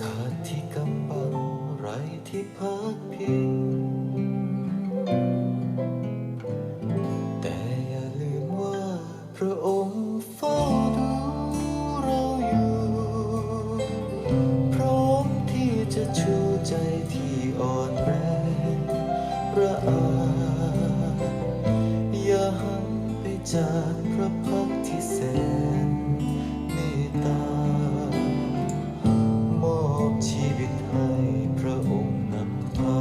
ຂາດທີ່ກຳບັງ ໄຮ້ທີ່ພັກພິງ ແຕ່ຢ່າລືມວ່າ ພະອົງເຝົ້າດູເຮົາຢູ່ ພ້ອມທີ່ຈະຊູໃຈທີ່ອ່ອນແຮງລະອາ. ຢ່າຫັນໄປຈາກພະພັກທີ່ແສນເມດຕາ ມອບຊີວິດໃຫ້ພະອົງນຳພາ.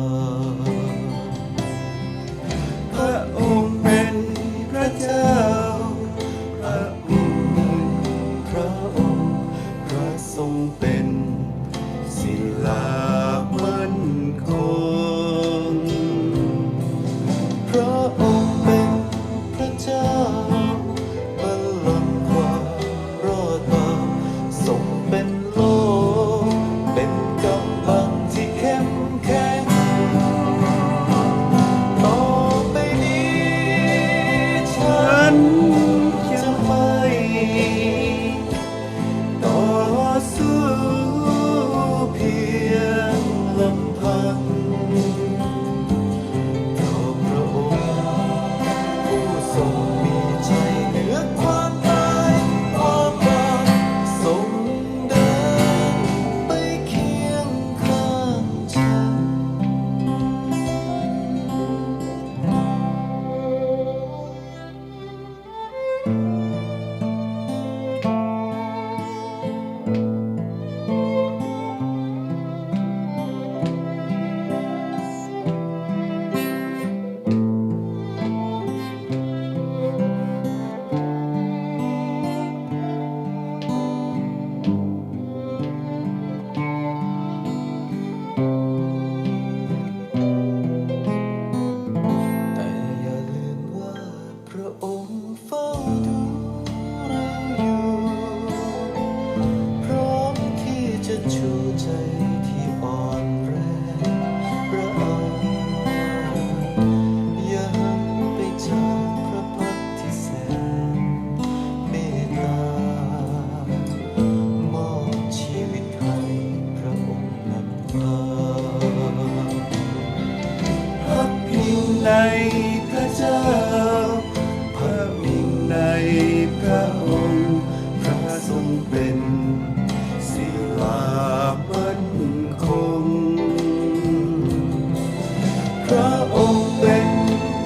ພະອົງເປັນພະເຈົ້າ ພະອົງເປັນພະອົງ ພະຊົງເປັນສິລາໝັ້ນຄົງ. ພະອົງເປັນພະເຈົ້າ ບັນລັງຄວາມ ລອດບາງ ຊົງເປັນໂລ່ ເປັນກຳບັງທີ່ເຂັ້ມແຂງ. ຕໍ່ໄປນີ້ສັນຈະໄມ່ຕໍ່ສູ້ພຽງລຳພັງ. ເພາະພະອົງຜູ້ຊົງມີໄຊເໜືອຄວາມຕາຍຄວາມບາບ ຊົງເດີນໄປຄຽງຂ້າງສັນ. ແຕ່ຢ່າລືມວ່າ ພະອົງເຝົ້າດູເຮົາຢູ່ ພ້ອມທີ່ຈະຊູໃຈທີ່ອ່ອນແຮງລະອາ. ຢ່າຫັນໄປຈາກພະພັກທີ່ແສນເມດຕາ ມອບຊີວິດໃຫ້ພະອົງນຳພາ. ພັກພິງໃນພະເຈົ້າ ພັກພິງໃນພະອົງ ພະຊົງເປັນສິລາໝັ້ນຄົງ. ພະອົງເປັນ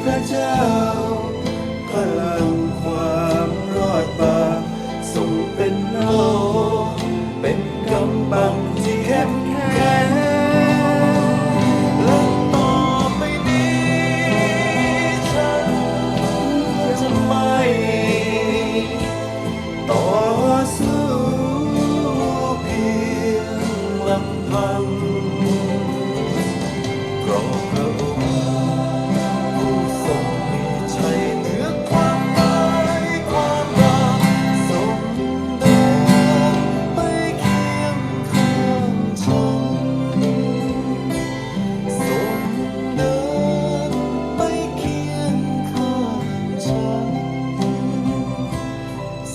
ພະເຈົ້າ ພະລັງຄວາມລອດບາງ ຊົງເປັນໂລ່ ເປັນກຳບັງທີ່ເຂັ້ມແຂງ ແລະ ຕໍ່ໄປນີ້ ເຈົ້າຈະໄມ່ຕໍ່ສູ້ພຽງລຳພັງ. ເພາະພະອົງຜູ້ຊົງມີໄຊເໜືອຄວາມຕາຍຄວາມບາບ ຊົງເດີນໄປຄຽງຂ້າງສັນ ຊົງເດີນໄປຄຽງຂ້າງສັນ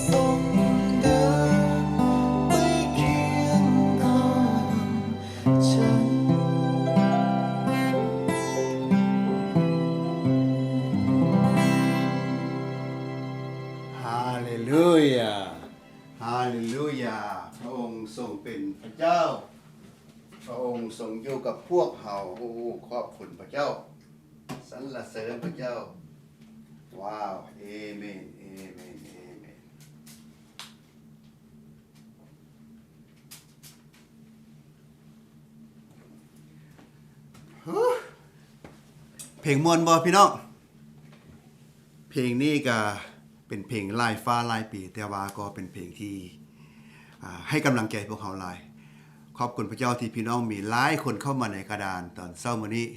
ຊົງເດີນໄປຄຽງຂ້າງ ເຊີນ. ຮາເລລູຢາ ຮາເລລູຢາ ພະອົງຊົງເປັນພະເຈົ້າ ພະອົງຊົງຢູ່ກັບພວກເຮົາ. ໂອ້ ຂອບຄຸນພະເຈົ້າ ສັນລະເສີນພະເຈົ້າ. ວ້າວ ເອເມນ ເອເມນ ເອເມນ. ເພງມ່ວນບໍ່ພີ່ນ້ອງ? ເພງນີ້ກະເປັນເພງຫຼາຍຟ້າຫຼາຍປີ ແຕ່ວ່າກໍເປັນເພງທີ່ ອ່າ ໃຫ້ກຳລັງໃຈພວກເຮົາຫຼາຍ. ຂອບຄຸນພະເຈົ້າທີ່ພີ່ນ້ອງມີຫຼາຍຄົນເຂົ້າມາໃນກະດານຕອນເຊົ້າມື້ນີ້.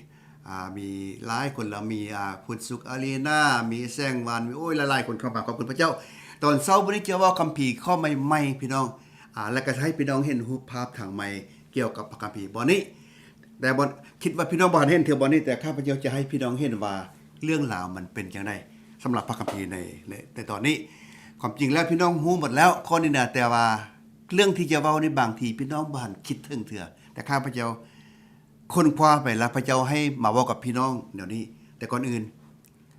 ອ່າ ມີຫຼາຍຄົນລະ ມີ ອ່າ ພຸດສຸກອາຣີນາ ມີແສງຫວານ ມີ ໂອ້ຍ ຫຼາຍໆຄົນເຂົ້າມາ. ຂອບຄຸນພະເຈົ້າ. ຕອນເຊົ້າມື້ນີ້ຈະເວົ້າຄຳພີຂໍ້ໃໝ່ໆ ພີ່ນ້ອງ ອ່າ ແລະ ກະຈະໃຫ້ພີ່ນ້ອງເຫັນຮູບພາບທາງໃໝ່ກ່ຽວກັບພະຄຳພີບ່ອນນີ້. ແຕ່ບ່ອນ ຄິດວ່າພີ່ນ້ອງບໍ່ທັນເຫັນເທື່ອບ່ອນນີ້ ແຕ່ຂ້າພະເຈົ້າຈະໃຫ້ພີ່ນ້ອງເຫັນວ່າເລື່ອງລາວມັນເປັນຈັ່ງໃດ ສຳລັບພະຄຳພີໃນ ໃນ ໃນຕອນນີ້. ຄວາມຈິງແລ້ວພີ່ນ້ອງຮູ້ໝົດແລ້ວຂໍ້ນີ້ນະ ແຕ່ວ່າ ເລື່ອງທີ່ຈະເວົ້ານີ້ ບາງທີພີ່ນ້ອງບໍ່ທັນຄິດເຖິງເທື່ອ, ແຕ່ຂ້າພະເຈົ້າຄົ້ນຄວ້າໄປ ແລ້ວພະເຈົ້າໃຫ້ມາເວົ້າກັບພີ່ນ້ອງແນວນີ້. ແຕ່ກ່ອນອື່ນ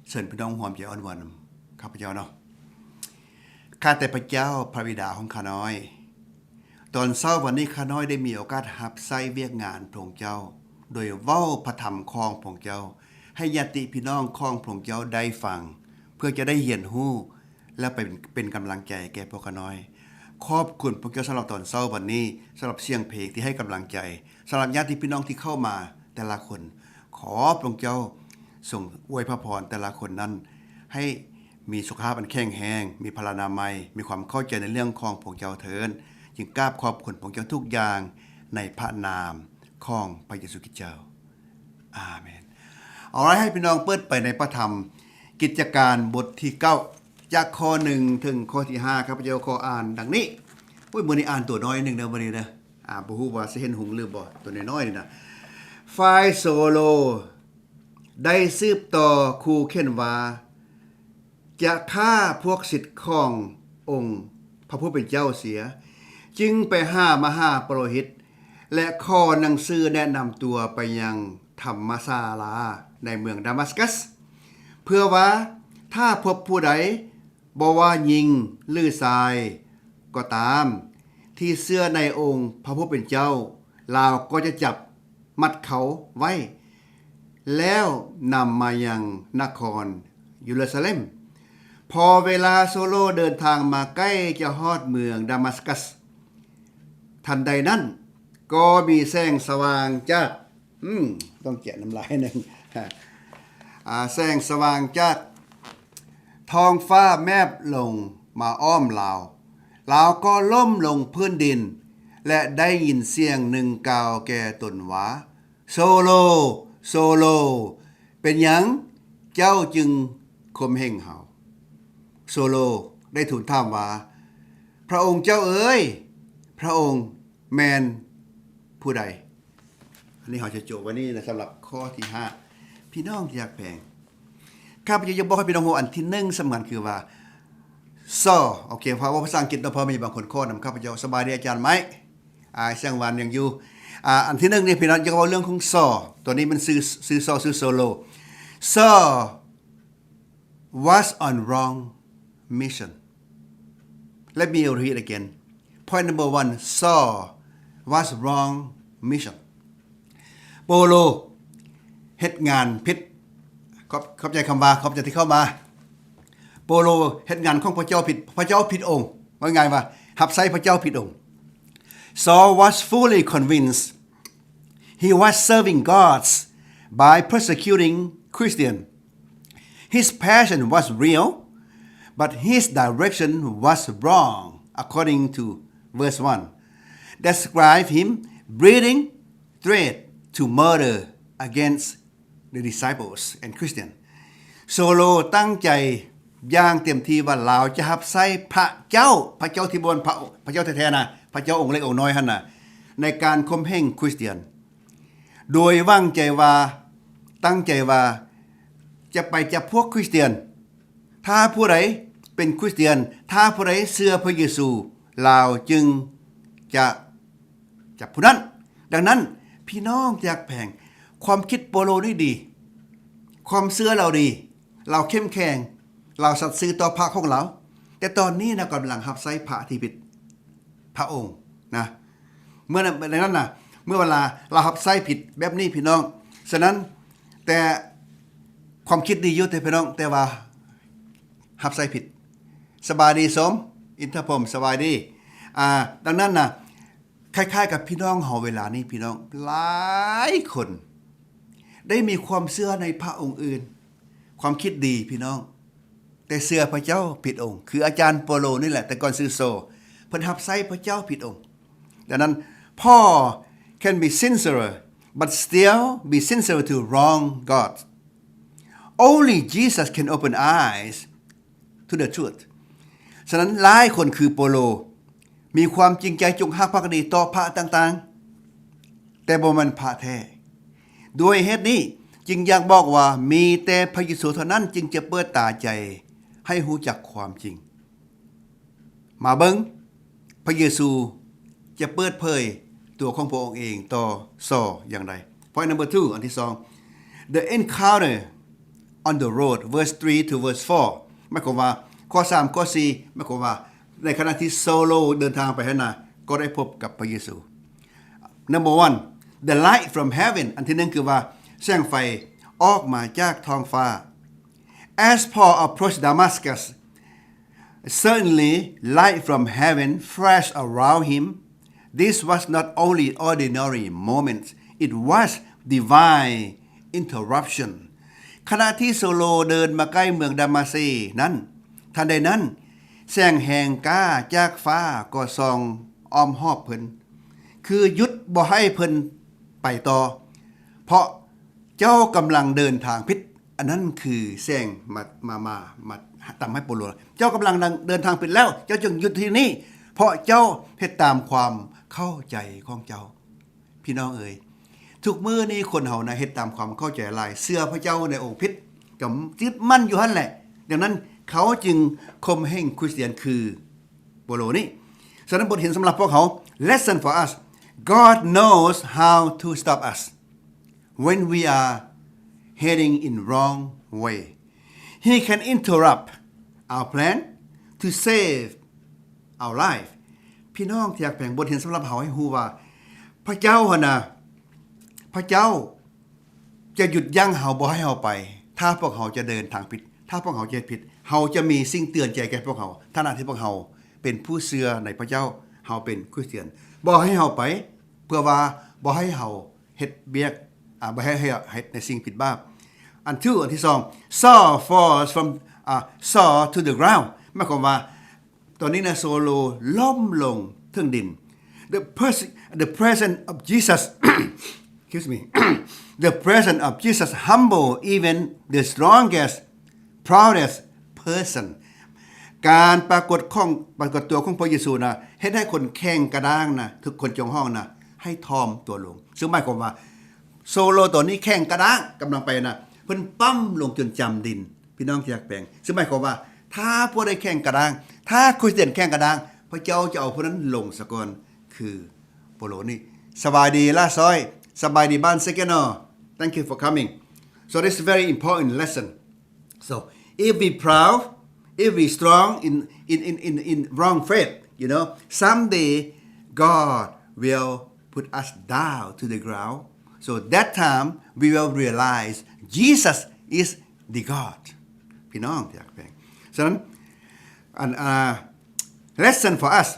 ເຊີນພີ່ນ້ອງຮ່ວມໃຈອ້ອນວອນນຳຂ້າພະເຈົ້າເນາະ. ຂ້າແຕ່ພະເຈົ້າ, ພະບິດາຂອງຂ້ານ້ອຍ, ຕອນເຊົ້າວັນນີ້ ຂ້ານ້ອຍໄດ້ມີໂອກາດຮັບໃຊ້ວຽກງານພະອົງເຈົ້າ ໂດຍເວົ້າພະທຳຂອງພະອົງເຈົ້າ ໃຫ້ຍາດຕິພີ່ນ້ອງຂອງພະອົງເຈົ້າໄດ້ຟັງ, ເພື່ອຈະໄດ້ຮຽນຮູ້ ແລະ ເປັນ, ເປັນກຳລັງໃຈແກ່ພວກຂ້ານ້ອຍ. ຂອບຄຸນພະອົງເຈົ້າສຳລັບຕອນເຊົ້າວັນນີ້, ສຳລັບສຽງເພງທີ່ໃຫ້ກຳລັງໃຈ, ສຳລັບຍາດຕິພີ່ນ້ອງທີ່ເຂົ້າມາແຕ່ລະຄົນ. ຂໍພະອົງເຈົ້າຊົງອວຍພະພອນແຕ່ລະຄົນນັ້ນ ໃຫ້ມີສຸຂະພາບອັນແຂງແຮງ, ມີພະລານາໄມ, ມີຄວາມເຂົ້າໃຈໃນເລື່ອງຂອງພະອົງເຈົ້າເທີ້ນ. ຈຶ່ງກາບຂອບຄຸນພະອົງເຈົ້າທຸກຢ່າງ ໃນພະນາມຂອງພະເຢຊູຄຣິສເຈົ້າ. ອາເມນ. ເອົາລະ ໃຫ້ພີ່ນ້ອງເປີດໄປໃນພະທຳກິດຈະການບົດທີເກົ້າ ຈາກຂໍ້ໜຶ່ງເຖິງຂໍ້ທີຫ້າ ຂ້າພະເຈົ້າຂໍອ່ານດັ່ງນີ້. ໂອ້ຍ ມື້ນີ້ອ່ານຕົວນ້ອຍໜຶ່ງເດີ ມື້ນີ້ເດີ. ອາ ບໍ່ຮູ້ວ່າຊິເຫັນຮຸ່ງຫຼືບໍ່ ຕົວນ້ອຍໆນີ້ນະ. ຝ່າຍໂຊໂລໄດ້ສືບຕໍ່ຂູ່ເຂັນວ່າ ຈະຂ້າພວກສິດຂອງອົງພະຜູ້ເປັນເຈົ້າເສຍ, ຈຶ່ງໄປຫາມະຫາປະໂລຫິດ ແລະ ຂໍໜັງສືແນະນຳຕົວໄປຍັງທຳມະສາລາໃນເມືອງດາມັດສະກັດ ເພື່ອວ່າຖ້າພົບຜູ້ໃດ ບໍ່ວ່າຍິງ ຫຼື ຊາຍກໍຕາມ ທີ່ເຊື່ອໃນອົງພະຜູ້ເປັນເຈົ້າ, ລາວກໍຈະຈັບ ມັດເຂົາໄວ້ ແລ້ວນຳມາຍັງນະຄອນເຢຣູຊາເລັມ. ພໍເວລາໂຊໂລເດີນທາງມາໃກ້ຈະຮອດເມືອງດາມັດສະກັດ ທັນໃດນັ້ນກໍມີແສງສະຫວ່າງຈາກ, ອືມ ຕ້ອງແກະນ້ຳລາຍໜຶ່ງ, ອາ, ແສງສະຫວ່າງຈາກທ້ອງຟ້າແມບລົງມາອ້ອມລາວ. ລາວກໍລົ້ມລົງພື້ນດິນ ແລະ ໄດ້ຍິນສຽງໜຶ່ງກ່າວແກ່ຕົນວ່າ, ໂຊໂລ, ໂຊໂລ, ເປັນຫຍັງເຈົ້າຈຶ່ງຂົ່ມເຫັງເຮົາ? ໂຊໂລໄດ້ທູນຖາມວ່າ, ພະອົງເຈົ້າເອີຍ, ພະອົງແມ່ນຜູ້ໃດ? ອັນນີ້ເຮົາຈະໂຈະໄວ້ນີ້ນະ ສຳລັບຂໍ້ທີຫ້າ. ພີ່ນ້ອງທີ່ຮັກແພງ, ຂ້າພະເຈົ້າຢາກບອກໃຫ້ພີ່ນ້ອງຮູ້ ອັນທີໜຶ່ງສຳຄັນຄືວ່າ ຊໍ, ໂອເຄ, ເພາະວ່າພາສາອັງກິດເນາະ, ເພາະມີບາງຄົນຂໍນຳຂ້າພະເຈົ້າ, ສະບາຍດີອາຈານໄມ້, ອາ, ສຽງຫວານຍັງຢູ່. ອາ, ອັນທີໜຶ່ງນີ້ ພີ່ນ້ອງຢາກເວົ້າເລື່ອງຂອງຊໍ, ຕົວນີ້ມັນຊື່, ຊື່ຊໍ, ຊື່ໂຊໂລ. ຊໍ was on wrong mission. Let me repeat again. Point number one, Saul was wrong mission. ໂປໂລເຮັດງານຜິດ. ຂອບ, ຂອບໃຈຄຳວ່າ, ຂອບໃຈທີ່ເຂົ້າມາ. ໂປໂລເຮັດງານຂອງພະເຈົ້າຜິດ, ພະເຈົ້າຜິດອົງ. ເວົ້າງ່າຍວ່າ ຮັບໃຊ້ພະເຈົ້າຜິດອົງ. Saul was fully convinced he was serving God by persecuting Christian. His passion was real, but his direction was wrong, according to verse one. Describe him breathing threat to murder against the disciples and Christian. ໂຊໂລຕັ້ງໃຈຢ່າງເຕັມທີ່ວ່າລາວຈະຮັບໃຊ້ພະເຈົ້າ, ພະເຈົ້າທີ່ບໍ່ແມ່ນພະ, ພະເຈົ້າແທ້ໆນະ, ພະເຈົ້າອົງເລັກອົງນ້ອຍຫັ້ນນະ, ໃນການຂົ່ມເຫັງຄຣິສຕຽນ. ໂດຍຫວັງໃຈວ່າ, ຕັ້ງໃຈວ່າຈະໄປຈັບພວກຄຣິສຕຽນ. ຖ້າຜູ້ໃດເປັນຄຣິສຕຽນ, ຖ້າຜູ້ໃດເຊື່ອພະເຢຊູ, ລາວຈຶ່ງຈະຈັບຜູ້ນັ້ນ. ດັ່ງນັ້ນ, ພີ່ນ້ອງທີ່ຮັກແພງ, ຄວາມຄິດໂປໂລນີ້ດີ, ຄວາມເຊື່ອລາວດີ, ລາວເຂັ້ມແຂງ, ລາວສັດຊື່ຕໍ່ພະຂອງລາວ. ແຕ່ຕອນນີ້ນະ, ກຳລັງຮັບໃຊ້ພະທີ່ຜິດພະອົງນະ. ເມື່ອໃນນັ້ນນະ, ເມື່ອເວລາລາວຮັບໃຊ້ຜິດແບບນີ້ ພີ່ນ້ອງ. ສະນັ້ນ, ແຕ່ຄວາມຄິດດີຢູ່ເດ້ ພີ່ນ້ອງ, ແຕ່ວ່າຮັບໃຊ້ຜິດ. ສະບາຍດີ ສົມ ອິນທະພົມ, ສະບາຍດີ. ອາ, ດັ່ງນັ້ນນະ, ຄ້າຍໆກັບພີ່ນ້ອງເຮົາເວລານີ້ ພີ່ນ້ອງ, ຫຼາຍຄົນໄດ້ມີຄວາມເຊື່ອໃນພະອົງອື່ນ, ຄວາມຄິດດີ ພີ່ນ້ອງ, ແຕ່ເຊື່ອພະເຈົ້າຜິດອົງ. ຄືອາຈານໂປໂລນີ້ແຫຼະ, ແຕ່ກ່ອນຊື່ໂຊ, ເພິ່ນຮັບໃຊ້ພະເຈົ້າຜິດອົງ. ດັ່ງນັ້ນ, Paul can be sincere, but still be sincere to wrong God. Only Jesus can open eyes to the truth. ສະນັ້ນ, ຫຼາຍຄົນຄືໂປໂລ ມີຄວາມຈິງໃຈຈົງຮັກພັກດີຕໍ່ພະຕ່າງໆ, ແຕ່ບໍ່ແມ່ນພະແທ້. ດ້ວຍເຫດນີ້, ຈຶ່ງຢາກບອກວ່າ ມີແຕ່ພະເຢຊູເທົ່ານັ້ນ ຈຶ່ງຈະເປີດຕາໃຈໃຫ້ຮູ້ຈັກຄວາມຈິງ. ມາເບິ່ງ, ພະເຢຊູ ຈະເປີດເຜີຍຕົວຂອງພະອົງເອງຕໍ່ຊໍຢ່າງໃດ. Point number two ອັນທີສອງ The encounter on the road verse three to verse four ໝາຍຄວາມວ່າ ຂໍ້ສາມ ຂໍ້ສີ່ ໝາຍຄວາມວ່າ ໃນຂະນະທີ່ໂຊໂລເດີນທາງໄປຫັ້ນນະ ກໍໄດ້ພົບກັບພະເຢຊູ. Number one, the light from heaven ອັນທີໜຶ່ງຄືວ່າ ແສງໄຟອອກມາຈາກທ້ອງຟ້າ. As Paul approached Damascus, suddenly light from heaven flashed around him. This was not only ordinary moment, it was divine interruption. ຂະນະທີ່ໂຊໂລເດີນມາໃກ້ເມືອງດາມາເຊນັ້ນ, ທັນໃດນັ້ນ ແສງແຮງກ້າຈາກຟ້າກໍສ່ອງອ້ອມຮອບເພິ່ນ, ຄືຢຸດບໍ່ໃຫ້ເພິ່ນໄປຕໍ່, ເພາະເຈົ້າກຳລັງເດີນທາງຜິດ. ອັນນັ້ນຄືແສງມາ, ມາ, ມາ, ມາຕຳໃຫ້ໂປໂລ, ເຈົ້າກຳລັງເດີນທາງຜິດແລ້ວ, ເຈົ້າຈົ່ງຢຸດທີ່ນີ້, ເພາະເຈົ້າເຮັດຕາມຄວາມເຂົ້າໃຈຂອງເຈົ້າ. ພີ່ນ້ອງເອີຍ, ທຸກມື້ນີ້ຄົນເຮົານະເຮັດຕາມຄວາມເຂົ້າໃຈຫຼາຍ, ເຊື່ອພະເຈົ້າໃນອົງພິດ, ກໍຍຶດໝັ້ນຢູ່ຫັ້ນແຫຼະ. ດັ່ງນັ້ນເຂົາຈຶ່ງຂົ່ມເຫງຄຣິສຕຽນຄືໂປໂລນີ້. ສະນັ້ນບົດຮຽນສຳລັບພວກເຮົາ, lesson for us, God knows how to stop us when we are heading in wrong way. He can interrupt our plan to save our life. ພີ່ນ້ອງທີ່ຮັກແພງ, ບົດຮຽນສຳລັບເຮົາໃຫ້ຮູ້ວ່າ ພະເຈົ້າຫັ້ນນະ, ພະເຈົ້າຈະຢຸດຢັ້ງເຮົາບໍ່ໃຫ້ເຮົາໄປ, ຖ້າພວກເຮົາຈະເດີນທາງຜິດ, ຖ້າພວກເຮົາຈະເຮັດຜິດ, ເຮົາຈະມີສິ່ງເຕືອນໃຈແກ່ພວກເຮົາ, ຖານະທີ່ພວກເຮົາເປັນຜູ້ເຊື່ອໃນພະເຈົ້າ, ເຮົາເປັນຄຣິສຕຽນ, ບໍ່ໃຫ້ເຮົາໄປ, ເພື່ອວ່າບໍ່ໃຫ້ເຮົາເຮັດວຽກ, ອາ, ບໍ່ໃຫ້, ໃຫ້ເຮັດໃນສິ່ງຜິດບາບ. ອັນທີ, ອັນທີສອງ, Saul falls from, ອາ, Saul to the ground. ໝາຍຄວາມວ່າ ຕອນນີ້ນະ ໂຊໂລລົ້ມລົງເຖິງດິນ. The pres-, the presence of Jesus, excuse me, the presence of Jesus humble even the strongest, proudest person. ການປາກົດຂອງ, ປາກົດຕົວຂອງພະເຢຊູນະ ເຮັດໃຫ້ຄົນແຂງກະດ້າງນະ, ທຸກຄົນຈົງຮ້ອງນະ, ໃຫ້ຖ່ອມຕົວລົງ. ຊຶ່ງໝາຍຄວາມວ່າ ໂຊໂລຕອນນີ້ແຂງກະດ້າງ, ກຳລັງໄປນະ, ເພິ່ນປ້ຳລົງຈົນຈຳດິນ. ພີ່ນ້ອງທີ່ຮັກແພງ, ຊຶ່ງໝາຍຄວາມວ່າ ຖ້າຜູ້ໃດແຂງກະດ້າງ, ຖ້າຄຣິສຕຽນແຂງກະດ້າງ, ພະເຈົ້າຈະເອົາຜູ້ນັ້ນລົງສາກ່ອນ, ຄືໂປໂລນີ້. ສະບາຍດີຫຼ້າຊ້ອຍ, ສະບາຍດີບ້ານເຊແກນໍ. Thank you for coming. So this is very important lesson. So if we proud, if we strong in, in, in, in, in wrong faith, you know, someday God will put us down to the ground. So that time we will realize Jesus is the God. ພີ່ນ້ອງທີ່ຮັກແພງ, ສະນັ້ນ ອັນ, ອາ, lesson for us.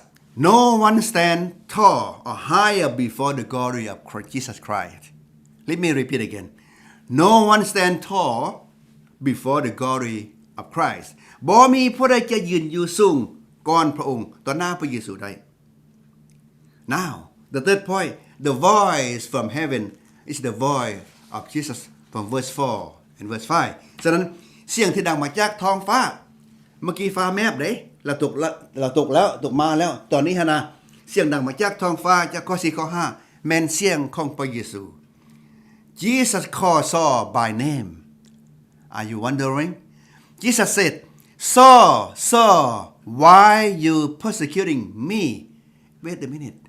No one stand tall or higher before the glory of Christ, Jesus Christ. Let me repeat again. No one stand tall before the glory of Christ. ບໍ່ມີຜູ້ໃດຈະຢືນຢູ່ສູງກ່ອນພະອົງ, ຕໍ່ໜ້າພະເຢຊູໄດ້. Now, the third point, the voice from heaven is the voice of Jesus from verse four and verse five. ສະນັ້ນ ສຽງທີ່ດັງມາຈາກທ້ອງຟ້າ, ເມື່ອກີ້ຟ້າແມບເດ້, ລະຕົກ, ລະ, ລະຕົກແລ້ວ, ຕົກມາແລ້ວ. ຕອນນີ້ຫັ້ນນະ, ສຽງດັງມາຈາກທ້ອງຟ້າ, ຈາກຂໍ້ສີ່ ຂໍ້ຫ້າ, ແມ່ນສຽງຂອງພະເຢຊູ. Jesus called Saul by name. Are you wondering? Jesus said, "Saul, Saul, why you persecuting me?" Wait a minute.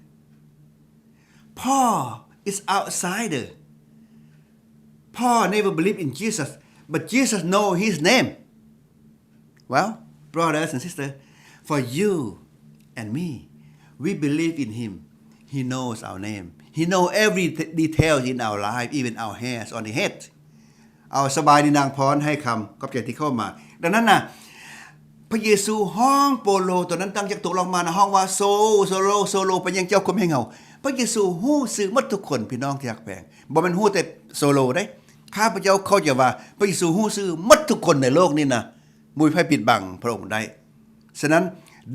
Paul is outsider. Paul never believed in Jesus, but Jesus know his name. Well, brothers and sisters, for you and me, we believe in him. He knows our name. He know every t-, detail in our life, even our hairs on the head. ເອົາ ສະບາຍດີນາງພອນ ໄຮຄຳ, ຂອບໃຈທີ່ເຂົ້າມາ. ດັ່ງນັ້ນນະ, ພະເຢຊູຮ້ອງໂປໂລຕອນນັ້ນຕັ້ງຈາກຕົກລົງມານະ, ຮ້ອງວ່າ "ໂຊໂລ, ໂຊໂລ, ໂຊໂລ, ເປັນຫຍັງເຈົ້າຂົ່ມເຫງເຮົາ?" ພະເຢຊູຮູ້ຊື່ໝົດທຸກຄົນ, ພີ່ນ້ອງທີ່ຮັກແພງ. ບໍ່ແມ່ນຮູ້ແຕ່ໂຊໂລເດ້. ຂ້າພະເຈົ້າເຂົ້າໃຈວ່າ ພະເຢຊູຮູ້ຊື່ໝົດທຸກຄົນໃນໂລກນີ້ນະ. ບໍ່ມີໃຜປິດບັງພະອົງໄດ້. ສະນັ້ນ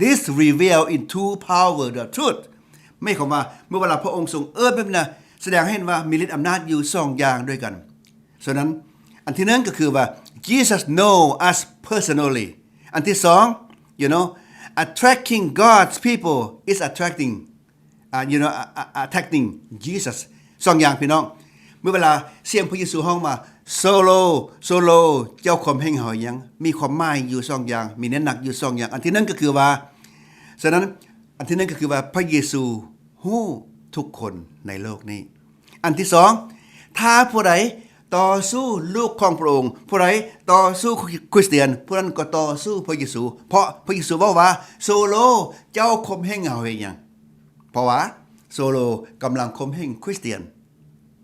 this reveal in two power the truth. ໝາຍຄວາມວ່າ ເມື່ອເວລາພະອົງຊົງເອີ້ນແບບນັ້ນນະ, ສະແດງໃຫ້ເຫັນວ່າມີລິດອຳນາດຢູ່ສອງຢ່າງດ້ວຍກັນ. ສະນັ້ນ ອັນທີໜຶ່ງກໍຄືວ່າ Jesus know us personally. ອັນທີສອງ you know, attracting God's people is attracting ອາ you know, a, a, attracting Jesus. ສອງຢ່າງ ພີ່ນ້ອງ. ເມື່ອເວລາສຽງພະເຢຊູຮ້ອງມາ "ໂຊໂລ, ໂຊໂລ, ເຈົ້າຂົ່ມເຫງເຮົາຫຍັງ?" ມີຄວາມໝາຍຢູ່ສອງຢ່າງ, ມີເນື້ອໜັກຢູ່ສອງຢ່າງ. ອັນທີໜຶ່ງກໍຄືວ່າ, ສະນັ້ນ ອັນທີໜຶ່ງກໍຄືວ່າ ພະເຢຊູ ຮູ້ທຸກຄົນໃນໂລກນີ້. ອັນທີສອງ, ຖ້າຜູ້ໃດຕໍ່ສູ້ລູກຂອງພະອົງ, ຜູ້ໃດຕໍ່ສູ້ຄຣິສຕຽນ, ຜູ້ນັ້ນກໍຕໍ່ສູ້ພະເຢຊູ, ເພາະພະເຢຊູເວົ້າວ່າ, ໂຊໂລ, ເຈົ້າຂົ່ມເຫງເຮົາເຮັດຫຍັງ? ເພາະວ່າໂຊໂລກຳລັງຂົ່ມເຫງຄຣິສຕຽນ.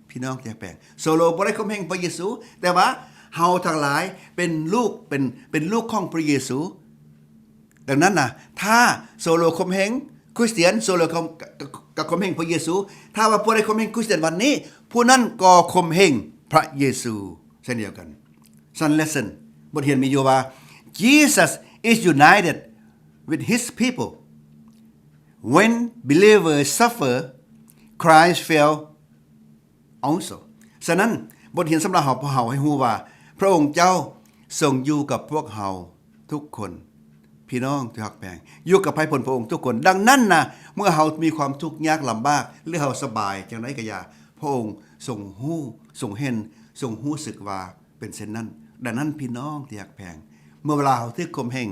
ພີ່ນ້ອງທີ່ຮັກແພງ, ໂຊໂລບໍ່ໄດ້ຂົ່ມເຫງພະເຢຊູ, ແຕ່ວ່າເຮົາທັງຫຼາຍເປັນລູກ, ເປັນ, ເປັນລູກຂອງພະເຢຊູ. ດັ່ງນັ້ນນະ, ຖ້າໂຊໂລຂົ່ມເຫງຄຣິສຕຽນ, ໂຊໂລກໍ, ກໍ, ກໍຂົ່ມເຫງພະເຢຊູ. ຖ້າວ່າຜູ້ໃດຂົ່ມເຫງຄຣິສຕຽນວັນນີ້, ຜູ້ນັ້ນກໍຂົ່ມເຫງພະເຢຊູເຊັ່ນດຽວກັນ. Sunday lesson ບົດຮຽນມີຢູ່ວ່າ, Jesus is united with his people. When believers suffer, Christ felt also. ສະນັ້ນ, ບົດຮຽນສຳລັບເຮົາ, ພວກເຮົາໃຫ້ຮູ້ວ່າ ພະອົງເຈົ້າຊົງຢູ່ກັບພວກເຮົາທຸກຄົນ. ພີ່ນ້ອງທີ່ຮັກແພງ, ຢູ່ກັບໃຜພົ້ນພະອົງທຸກຄົນ. ດັ່ງນັ້ນນະ, ເມື່ອເຮົາມີຄວາມທຸກຍາກລຳບາກ ຫຼື ເຮົາສະບາຍຈັ່ງໃດກໍຢ່າ, ພະອົງຊົງຮູ້, ຊົງເຫັນ, ຊົງຮູ້ສຶກວ່າເປັນເຊັ່ນນັ້ນ. ດັ່ງນັ້ນ, ພີ່ນ້ອງທີ່ຮັກແພງ, ເມື່ອເວລາເຮົາຖືກຂົ່ມເຫງ,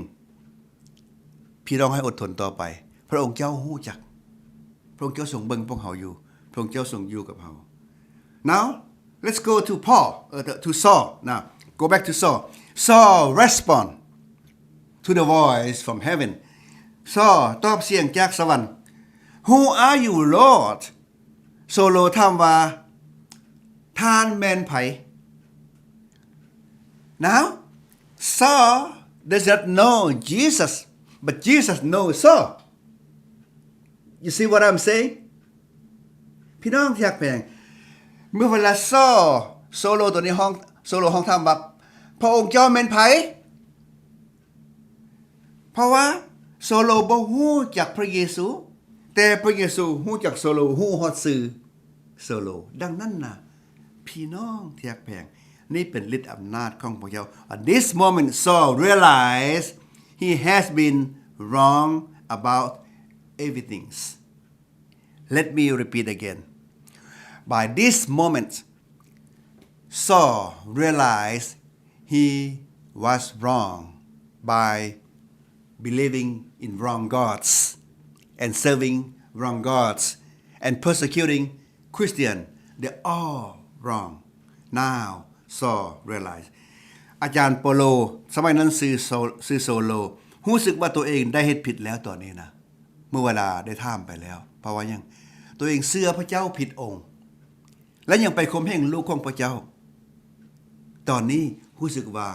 ພີ່ນ້ອງໃຫ້ອົດທົນຕໍ່ໄປ. ພະອົງເຈົ້າຮູ້ຈັກ. ພະອົງເຈົ້າຊົງເບິ່ງພວກເຮົາຢູ່. ພະອົງເຈົ້າຊົງຢູ່ກັບເຮົາ. Now, let's go to Paul, uh, to, to Saul. Now, go back to Saul. Saul respond to the voice from heaven. ຊໍຕອບສຽງຈາກສະຫວັນ, Who are you, Lord? ໂຊໂລຖາມວ່າ, ທ່ານແມ່ນໃຜ? Now, Saul does not know Jesus, but Jesus knows Saul. You see what I'm saying? ພີ່ນ້ອງທີ່ຮັກແພງ, ເມື່ອເວລາຊໍ, ໂຊໂລຕົວນີ້ຮ້ອງ, ໂຊໂລຮ້ອງຖາມວ່າ, ພະອົງເຈົ້າແມ່ນໃຜ? ເພາະວ່າໂຊໂລບໍ່ຮູ້ຈັກພະເຢຊູ, ແຕ່ພະເຢຊູຮູ້ຈັກໂຊໂລ, ຮູ້ຮອດຊື່ໂຊໂລ. ດັ່ງນັ້ນນະ, ພີ່ນ້ອງທີ່ຮັກແພງ, ນີ້ເປັນລິດອຳນາດຂອງພະເຈົ້າ. At this moment, Saul realized he has been wrong about everything. Let me repeat again. By this moment, Saul realized he was wrong by believing in wrong gods and serving wrong gods and persecuting Christian. They all wrong. Now Saul realized. ອາຈານໂປໂລ, ສະໄໝນັ້ນຊື່ໂຊ, ຊື່ໂຊໂລ, ຮູ້ສຶກວ່າຕົວເອງໄດ້ເຮັດຜິດແລ້ວຕອນນີ້ນະ. ເມື່ອເວລາໄດ້ຖາມໄປແລ້ວ, ເພາະວ່າຫຍັງ? ຕົວເອງເຊື່ອພະເຈົ້າຜິດອົງ ແລະ ຍັງໄປຂົ່ມເຫງລູກຂອງພະເຈົ້າ. ຕອນນີ້ຮູ້ສຶກວ່າ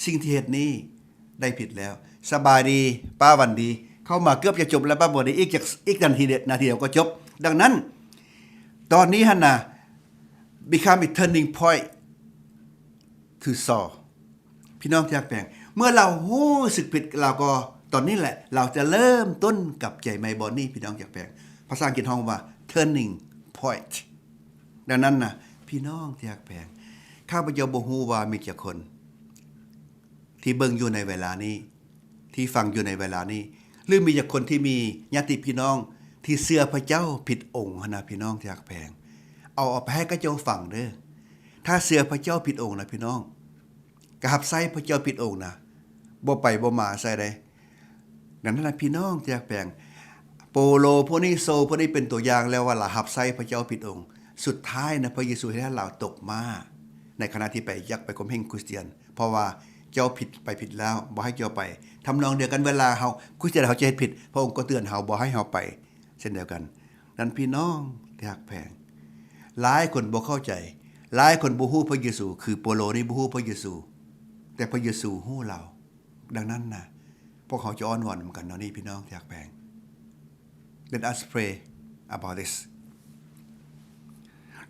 ສິ່ງທີ່ເຮັດນີ້ໄດ້ຜິດແລ້ວ. ສະບາຍດີ ປ້າວັນດີ, ເຂົ້າມາເກືອບຈະຈົບແລ້ວ ປ້າວັນດີ, ອີກຈັກ, ອີກນາທີ, ນາທີດຽວກໍຈົບ. ດັ່ງນັ້ນ, ຕອນນີ້ຫັ້ນນະ, become a turning point to Saul. ພີ່ນ້ອງທີ່ຮັກແພງ, ເມື່ອລາວຮູ້ສຶກຜິດ, ລາວກໍ, ຕອນນີ້ແຫຼະ ລາວຈະເລີ່ມຕົ້ນກັບໃຈໃໝ່. ບ່ອນນີ້ ພີ່ນ້ອງທີ່ຮັກແພງ, ພາສາອັງກິດຮ້ອງວ່າ turning point. ດັ່ງນັ້ນນະ, ພີ່ນ້ອງທີ່ຮັກແພງ, ຂ້າພະເຈົ້າບໍ່ຮູ້ວ່າມີຈັກຄົນທີ່ເບິ່ງຢູ່ໃນເວລານີ້, ທີ່ຟັງຢູ່ໃນເວລານີ້, ຫຼື ມີຈັກຄົນທີ່ມີຍາດຕິພີ່ນ້ອງທີ່ເຊື່ອພະເຈົ້າຜິດອົງຫັ້ນນະ ພີ່ນ້ອງທີ່ຮັກແພງ, ເອົາ, ເອົາໄປໃຫ້ເຂົາເຈົ້າຟັງເດີ້. ຖ້າເຊື່ອພະເຈົ້າຜິດອົງນະ ພີ່ນ້ອງ, ກະຮັບໃຊ້ພະເຈົ້າຜິດອົງນະ, ບໍ່ໄປບໍ່ມາໃສໃດ. ດັ່ງນັ້ນລະ ພີ່ນ້ອງທີ່ຮັກແພງ, ໂປໂລຜູ້ນີ້, ໂຊຜູ້ນີ້ເປັນຕົວຢ່າງແລ້ວວ່າລາວຮັບໃຊ້ພະເຈົ້າຜິດອົງ. ສຸດທ້າຍນະ, ພະເຢຊູເຮັດໃຫ້ລາວຕົກມ້າ ໃນຂະນະທີ່ໄປ, ຢາກໄປຂົ່ມເຫງຄຣິສຕຽນ, ເພາະວ່າເຈົ້າຜິດ, ໄປຜິດແລ້ວ, ບໍ່ໃຫ້ເຈົ້າໄປ. ທຳນອງດຽວກັນ, ເວລາເຮົາ, ຄຣິສຕຽນເຮົາຈະເຮັດຜິດ, ພະອົງກໍເຕືອນເຮົາ, ບໍ່ໃຫ້ເຮົາໄປເຊັ່ນດຽວກັນ. ນັ້ນ ພີ່ນ້ອງທີ່ຮັກແພງ, ຫຼາຍຄົນບໍ່ເຂົ້າໃຈ, ຫຼາຍຄົນບໍ່ຮູ້ພະເຢຊູ, ຄືໂປໂລນີ້ບໍ່ຮູ້ພະເຢຊູ, ແຕ່ພະເຢຊູຮູ້ລາວ. ດັ່ງນັ້ນນະ, ພວກເຮົາຈະອ້ອນວອນນຳກັນເນາະນີ້ ພີ່ນ້ອງທີ່ຮັກແພງ. Let us pray about this.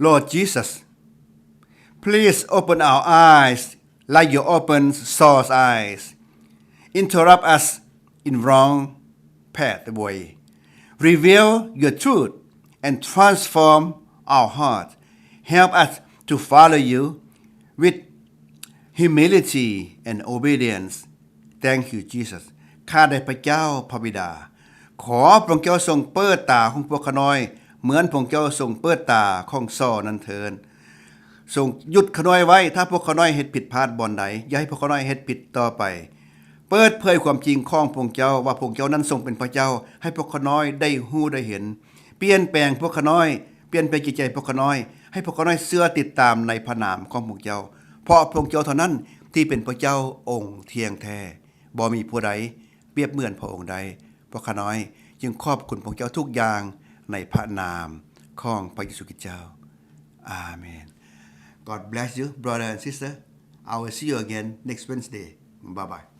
Lord Jesus, please open our eyes like you opened Saul's eyes. Interrupt us in wrong pathway. Reveal your truth and transform our heart. Help us to follow you with humility and obedience. Thank you, Jesus. ຂ້າແດ່ພະເຈົ້າພະບິດາ, ຂໍພະອົງເຈົ້າຊົງເປີດຕາຂອງພວກຂ້ານ້ອຍ ເໝືອນພະອົງເຈົ້າຊົງເປີດຕາຂອງຊໍນັ້ນເທີ້ນ. ຊົງຢຸດຂ້ານ້ອຍໄວ້, ຖ້າພວກຂ້ານ້ອຍເຮັດຜິດພາດບ່ອນໃດ, ຢ່າໃຫ້ພວກຂ້ານ້ອຍເຮັດຜິດຕໍ່ໄປ. ເປີດເຜີຍຄວາມຈິງຂອງພະອົງເຈົ້າ, ວ່າພະອົງເຈົ້ານັ້ນຊົງເປັນພະເຈົ້າ, ໃຫ້ພວກຂ້ານ້ອຍໄດ້ຮູ້ໄດ້ເຫັນ. ປ່ຽນແປງພວກຂ້ານ້ອຍ, ປ່ຽນແປງຈິດໃຈພວກຂ້ານ້ອຍ, ໃຫ້ພວກຂ້ານ້ອຍເຊື່ອຕິດຕາມໃນພະນາມຂອງພວກເຈົ້າ, ເພາະພວກເຈົ້າເທົ່ານັ້ນທີ່ເປັນພວກເຈົ້າອົງທ່ຽງແທ້, ບໍ່ມີຜູ້ໃດປຽບເໝືອນພະອົງໄດ້. ພວກຂ້ານ້ອຍຈຶ່ງຂອບຄຸນພວກເຈົ້າທຸກຢ່າງໃນພະນາມຂອງພະເຢຊູຄຣິດເຈົ້າ. ອາເມນ. God bless you, brother and sister. I will see you again next Wednesday. Bye bye.